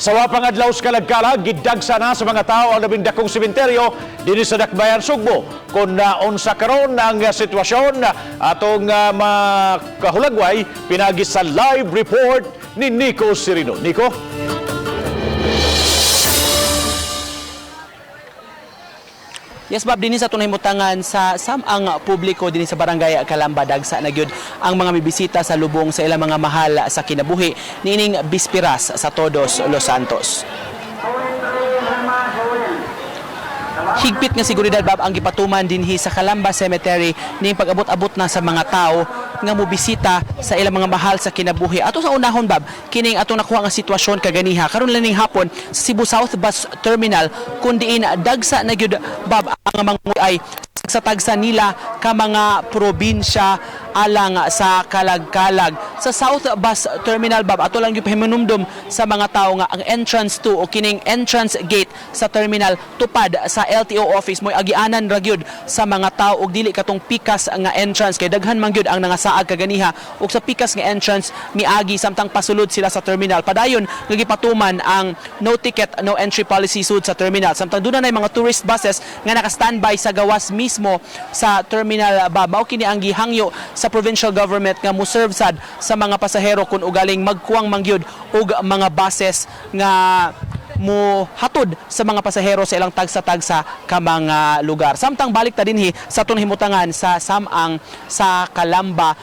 Sa wapang adlaw sa kalagkalag, gidagsa na sa mga tao ang labing dakong sementeryo dinhi sa Dakbayan, Sugbo. Kung naunsa karon ang sitwasyon atong makahulagway pinagi sa live report ni Nico Sirino. Nico? Yes, Bob, dinhi sa tunay mutangan sa samang publiko dinhi sa Barangay Kalamba, dagsa na gyud ang mga mibisita sa lubong sa ilang mga mahal sa kinabuhi niining bispiras sa Todos Los Santos. Higpit nga seguridad, Bob, ang gipatuman dinhi sa Kalamba Cemetery ning pag-abot-abot na sa mga tao nga mobisita sa ilang mga mahal sa kinabuhi. Ato sa unahon, Bob, kining atong nakuha nga sitwasyon kaganiha karon lang ning hapon sa Cebu South Bus Terminal kun diin dagsa na gyud, Bob, ang mga ay sa tagsa nila ka mga probinsya alang sa kalagkalag. Sa South Bus Terminal, Bob, ato lang yung pahimanumdum sa mga tao nga ang entrance 2 o kining entrance gate sa terminal tupad sa LTO office mo'y agianan ra gyud sa mga tao ug dili katong pikas nga entrance kay daghan man gyud ang nangasaag kaganiha ug sa pikas nga entrance miagi samtang pasulod sila sa terminal. Padayon nga gipatuman ang no ticket no entry policy sud sa terminal samtang doon na mga tourist buses nga naka-standby sa gawas mismo sa terminal, ba. Mao kini ang gihangyo sa provincial government nga mo-serve sad sa mga pasahero kung ugaling magkuwang mangyud og mga buses nga mo hatod sa mga pasahero sa ilang tagsa-tagsa ka mga lugar. Samtang balik ta dinhi sa atong himutangan sa Samang sa Kalamba,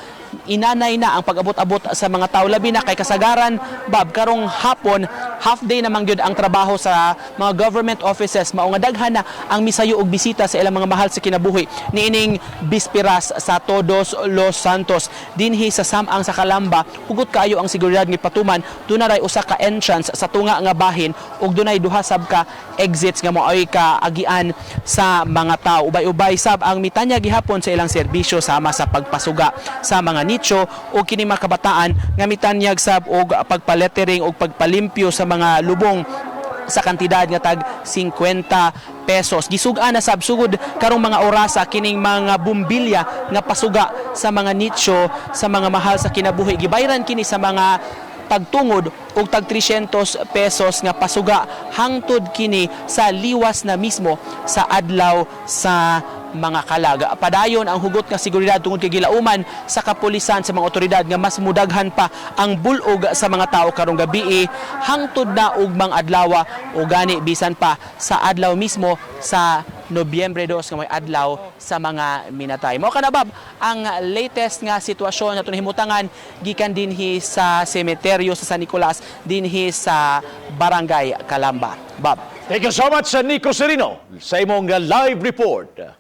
inanay na ang pag-abot-abot sa mga tao, labi na kay kasagaran, Bob, karong hapon half day naman gyud ang trabaho sa mga government offices, mao nga daghan na ang misayo og bisita sa ilang mga mahal sa kinabuhi niining bispiras sa Todos Los Santos. Dinhi sa Samang sa Kalamba, hugot kaayo ang seguridad nga patuman. Dunay usa ka entrance sa tunga nga bahin ug dunay duha sab ka exits nga moay kaagian sa mga tao. Ubay-ubay sab ang mitanya gihapon sa ilang serbisyo sama sa pagpasuga sa mga nicho o kini mga kabataan nga mitanyag sab og pagpalettering og pagpalimpyo sa mga lubong sa kantidad nga tag 50 pesos. Gisug-an na sab sugod karong mga orasa kining mga bumbilya nga pasuga sa mga nicho sa mga mahal sa kinabuhi. Gibayran kini sa mga tagtungod og tag 300 pesos nga pasuga hangtod kini sa liwas na mismo sa adlaw sa mga kalag. Padayon ang hugot nga seguridad tungod kay gilauman sa kapulisan, sa mga otoridad nga mas mudaghan pa ang bulog sa mga tao karong gabii hangtod na ugmang adlaw o gani bisan pa sa adlaw mismo sa Nobyembre 2 nga may adlaw sa mga minatay. Mao kana, Bob, ang latest nga sitwasyon atong himutangan gikan dinhi sa sementeryo sa San Nicolas dinhi sa Barangay Kalamba. Bob. Thank you so much sa Nico Serino sa imong live report.